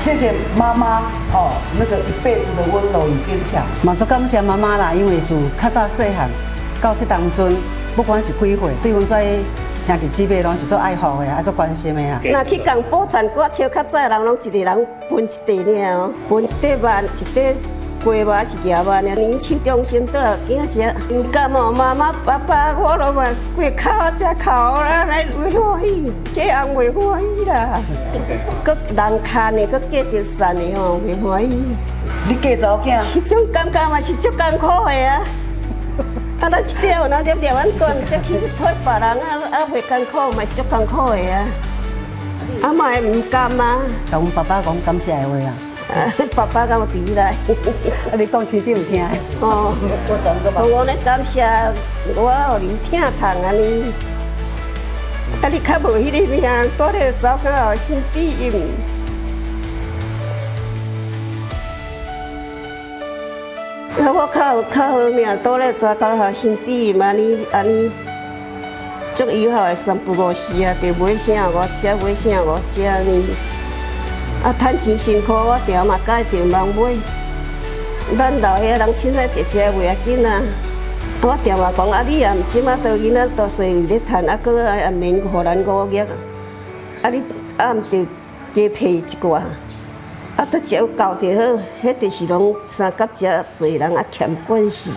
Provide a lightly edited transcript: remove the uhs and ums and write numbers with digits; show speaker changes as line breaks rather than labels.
謝謝媽媽哦，那個一輩子的溫柔與堅強。
嘛足感謝媽媽啦，因為自較早細漢到這當陣，不管是幾歲，對阮這兄弟姊妹攏是足愛護的，啊足關心的啊。
若去共寶田割笑，較早人攏一個人分一塊爾哦，分一塊肉，一塊雞肉是鵝肉爾。年市中心倒囝食，毋甘哦，媽媽爸爸我攏嘛規哭才哭啦，來袂歡喜，家翁袂歡喜啦。閣人牽的，閣嫁著散的吼，袂歡喜。
你嫁查某囝？
彼種感覺嘛是足艱苦的啊。啊，咱這塊有哪粒粒按斷，才去托別人啊，啊袂艱苦嘛是足艱苦的啊。啊嘛會毋甘啊。
共阮爸爸講感謝的話啊。
爸爸敢有佇來？
啊，你講天頂有聽。
哦，我咧感謝我予你疼痛按呢，啊你較無彼個命，蹛咧走到心底音。啊，我較有較好命，蹛咧走到後身體按呢按呢，足友好的三不五時啊，就買啥我食，買啥我食呢。啊，趁錢辛苦，我定嘛佮伊定忙買。咱老遐人凊彩食食袂要緊啊。我定嘛講啊，你也毋這馬做囡仔大細有咧趁，啊，閣也免予咱五額。啊，你啊毋著加批一寡，啊，拄食有夠就好。彼就是攏相佮遮濟人啊欠慣勢。